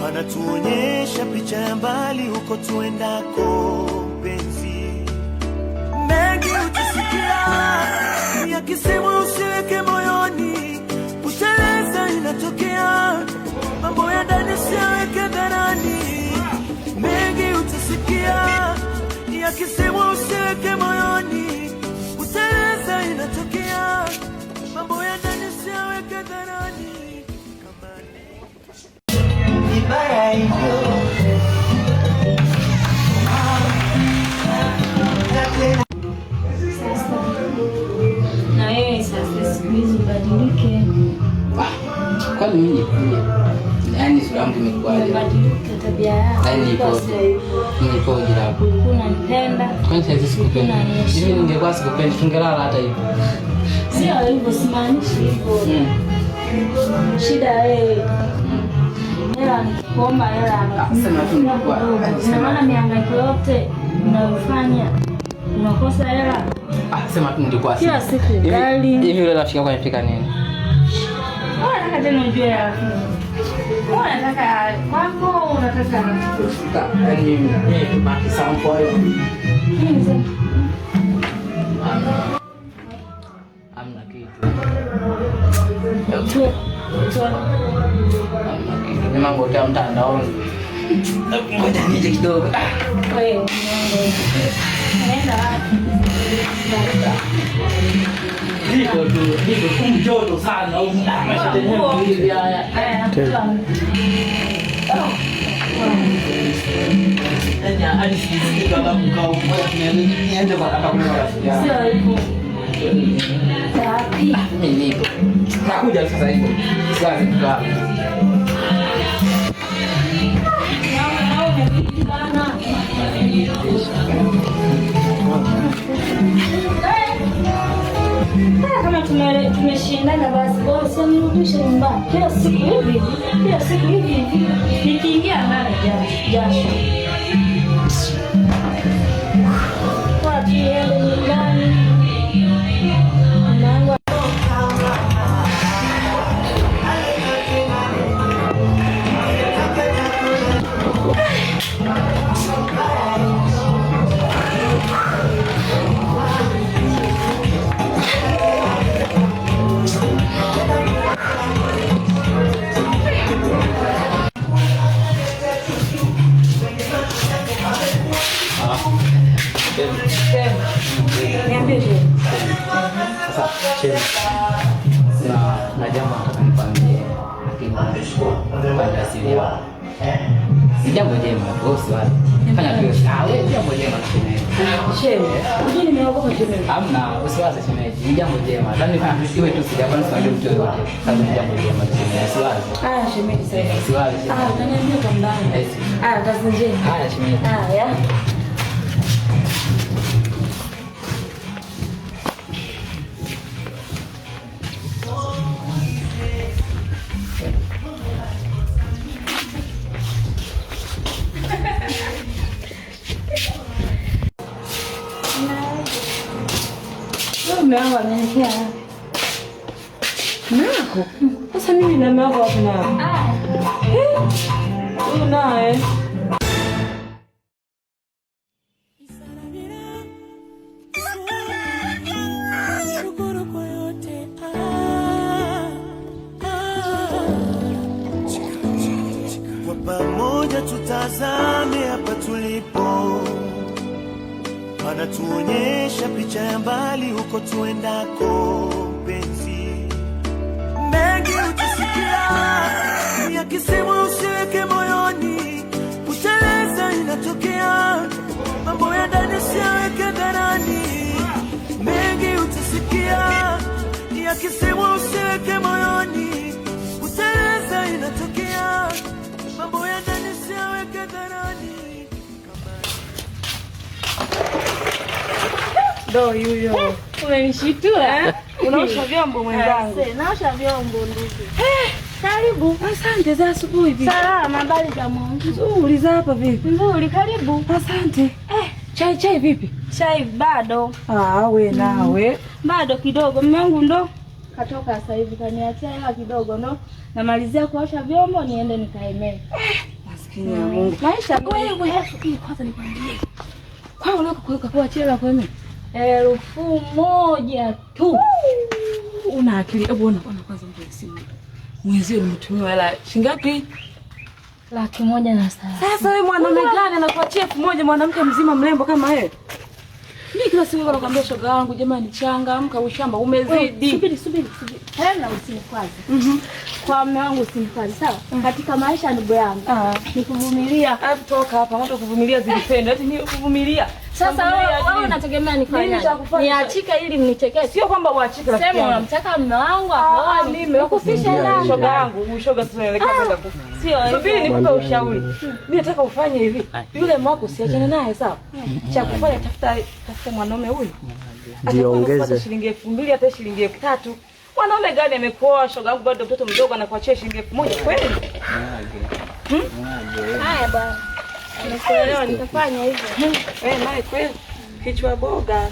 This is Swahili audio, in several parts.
Anatuonyesha picha ya mbali huko tuendako, mpenzi. Mengi utasikia yakisemwa, usiweke moyoni, kuteleza inatokea, mambo ya ndani usiyaweke hadharani. Mengi utasikia yakisemwa, usiweke moyoni, kuteleza inatokea, mambo ya ndani usiyaweke hadharani. Kama Vibaya hivyo Sasa na wewe sasa, siku hizi ubadilike. Kwani mimi nikuja? Yaani sura yangu imekuwaje? Ubadilike tabia yako. Yaani Ilikuwa ipoje? sio hivyo. Nipoje hapo? Ulikuwa unanipenda. Kwani saizi sikupendi? Unaniheshimu. Hivi ningekuwa sikupendi tungelala hata hivyo. Sio hivyo, simaanishi hivyo. Shida wewe. Hela nikikuomba hela Ah, sema tu nilikuwa- kidogo. sema. Ina maana mihangaiko yote unayofanya unakosa hela. Ah, sema tu nilikuwa Kila siku Hivi- ugali. Hivi yule rafiki yako amepika nini? Wewe unataka tena ujue rafiki. Wewe unataka kwako, unataka Yaani mimi baki sampo hiyo. nini sasa? Hamna kitu. Tu tu Hamna kitu. Ni mambo ya mtandaoni. Ngoja nije kidogo. Ah. wewe unaenda wapi? Niko tu, niko tu mjoto sana huku. Ah, maisha yenyewe hivi haya. Haya, toa. Yaani hadi sisikii kama kukaa huku. Ngoja niende kwa kaka kule kwa rafiki yangu. Sio hivyo. Wapi? Mimi nipo. Nakuja sasa hivi. Siwazi kukaa. Naona umezidi sana. Hata kama tumeshindana basi bora usinirudishe nyumbani. Kila siku hivi hivi, kila siku hivi hivi. Nikiingia ndani jasho, jasho. Kwa niende nyumbani. Mama yangu niambie je. Sasa Shema, na jambo nataka nikwambie, lakini kwa asili yako. Ni jambo jema, wewe usiwaze. Fanya tu. Ah, wewe jambo jema tu shemeji. Sheme, unajua nimeogopa shemeji. Hamna, usiwaze shemeji. Ni jambo jema. Yaani fanya tu iwe tu sija kwani usiambie mtu yoyote. Sababu ni jambo jema tu shemeji. Usiwaze. Haya shemeji sasa. Usiwaze Ah, shemeji. utaniambia kwa ndani. Yes. Ah, kazi njema. Haya shemeji. Haya. Mume wangu ameelekea wapi? Nako? Sasa mimi na mume wako wapi nao? Eh, huyu naye. Shukuru kwa yote. Ah, ah. Kwa pamoja tutazame hapa tulipo, anatuonyesha picha ya mbali huko tuendako, mpenzi. Mengi utasikia yakisemwa, usiweke moyoni, kuteleza inatokea, mambo ya ndani usiyaweke hadharani. Mengi utasikia yakisemwa, usiweke moyoni, kuteleza inatokea, mambo ya ndani usiyaweke hadharani. Ndo yuyo. Umenishitua. Unaosha vyombo mwenzangu. Aise, naosha vyombo ndugu. Karibu. Asante za asubuhi vipi? Salama, habari za Mungu. Nzuri za hapa vipi? Nzuri, karibu. Asante. Chai chai vipi? Chai bado. Ah, we nawe. Bado kidogo. Mume wangu ndo katoka sasa hivi kaniachia hela kidogo ndo namalizia kuosha vyombo niende nikaemee. Maskini ya Mungu. Maisha Wewe hii kwanza nikwambie. Kwa ule kuweka kwa chela kwa mimi. 1000 tu. Una akili. Hebu ona kwanza mtu simu. Mwenzio nimetumiwa hela shilingi ngapi? 130,000. Sasa wewe mwanaume gani anakuachia 1000 mwanamke mzima mrembo kama wewe? Mimi kila siku nakwambia shoga wangu jamani changamka ushamba umezidi. Subiri subiri subiri. Tena usinikwaze. Kwa mume wangu usinikwaze, sawa? Katika maisha ndugu yangu. Nikuvumilia. Hebu toka hapa, mambo kuvumilia zilipenda. Eti ni kuvumilia. Sasa wewe unategemea nifanye? Niachike ili mnichekee. Sio kwamba uachike rafiki. Sema unamtaka mume wangu aoe. Mimi nakufisha ndani. Shoga yangu, ushoga sio unaelekea kwenda kufa. Sio. Subiri nikupe ushauri. Mimi nataka ufanye hivi. Yule mwako usiachane naye, sawa? Cha kufanya tafuta mwanaume huyu. Jiongeze shilingi 2000 hata shilingi 3000. Mwanaume gani amekuoa shoga yangu bado mtoto mdogo anakuachia shilingi 1000 kweli? Haya bwana. Nakuelewa, nitafanya hivyo. Wewe naye kweli kichwa boga.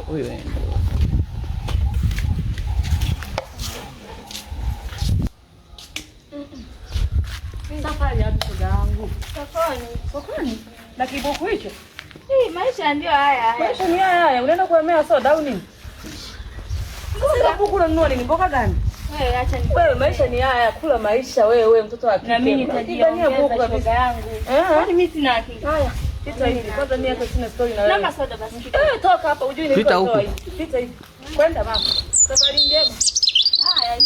Huyu safari ya shoga yangu. Sokoni. Sokoni? Na kiboko hicho? Maisha ndio haya haya. Maisha ni haya haya. Unaenda kuemea soda au nini? Sasa buku unanunua nini? Mboga gani? Wewe acha ni. Wewe maisha ni haya, kula maisha wewe mtoto wa kike. Na mimi nitajiongeza shoga yangu. Kwani mimi sina akili. Haya, pita hivi. Kwanza mimi hata sina story na wewe. Namba soda basi. Toka hapa ujui Pita huku. Pita hivi. Kwenda mama. Safari njema. Haya.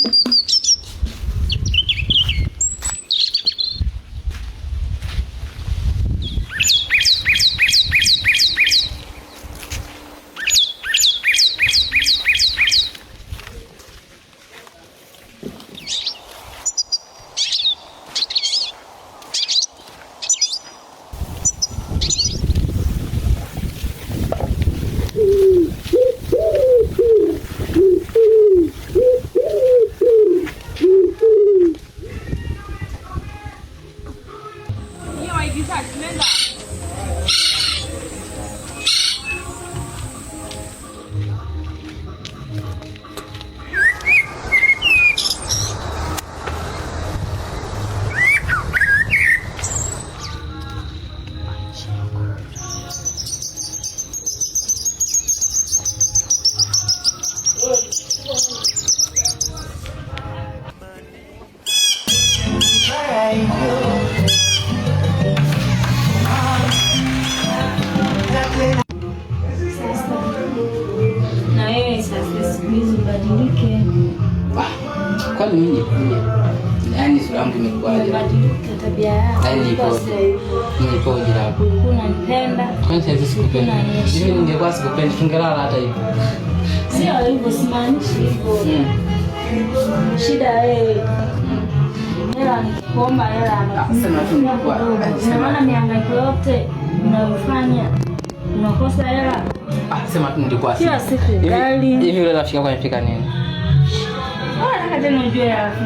Na wewe sasa siku hizi ubadilike. Kwani mimi nikuja? Yaani sura yangu imekuaje? Ubadilike tabia yako. Yaani ipoje? Nipoje hapo? Unanipenda. Kwani sasa sikupenda? Mimi ningekuwa sikupendi tungelala hata hivyo. Sio hivyo, simaanishi hivyo. Shida wewe. Hela nikikuomba hela. Sema tu nilikuwa. Unaona mihangaiko yote unayofanya unakosa hela. Sema tu nilikuwa. Kila siku gari. Hivi yule rafiki yako amefika nini? Unataka tena ujue rafiki.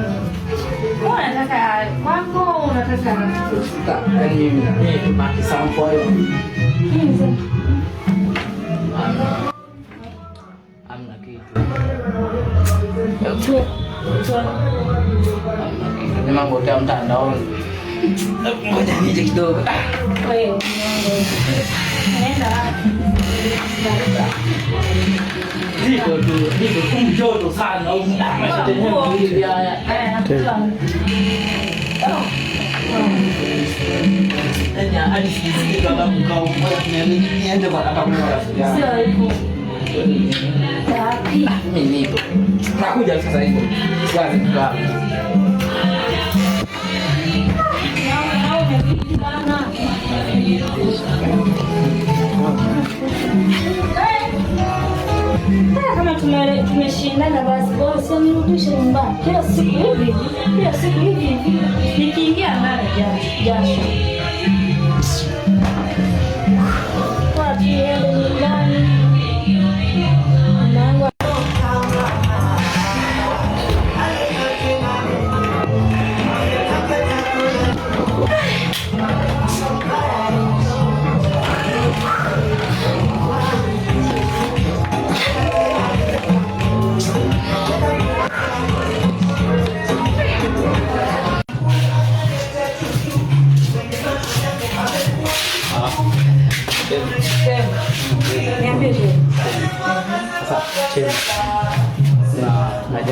Unataka kwako, unataka rafiki. Yaani mimi tubaki sampo hiyo. Hamna kitu. Hamna kitu. Ni mambo ya mtandaoni. Ngoja nije kidogo. Wewe unaenda wapi? Niko tu, niko kumjoto sana huko. Haya. Sio hivyo. Mimi nipo. Nakuja sasa hivi. Siwazi kitu hapo. Kama tumeshindana basi bora usinirudishe nyumbani. Kila siku hivi, kila siku hivi. Nikiingia ndani jasho. Kwa tiende nyumbani. Mama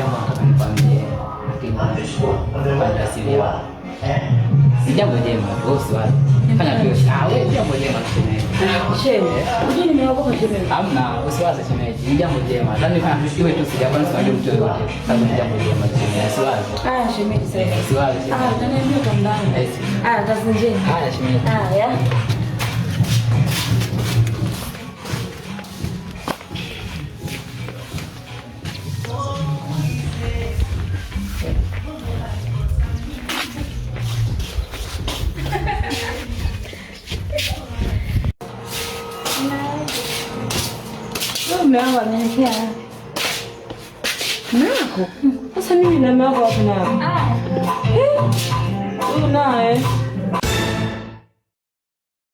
jambo nataka nikwambie, lakini kwa asili yako. Ni jambo jema tu, wewe usiwaze. Fanya tu. Ah, wewe jambo jema tu shemeji. Shemeji, unajua nimeogopa shemeji. Hamna, usiwaze shemeji. Ni jambo jema. Yaani fanya tu iwe tu sija kwani siwajue mtu yoyote. Sababu ni jambo jema tu shemeji. Usiwaze. Ah, shemeji sasa. Usiwaze Ah, shemeji. utaniambia kwa ndani. Eh, Ah, kazi njema. Haya shemeji. Haya. Mume wangu amenikia. Nako? Sasa mimi na mume wako wapi nako? Ah. Huyu naye.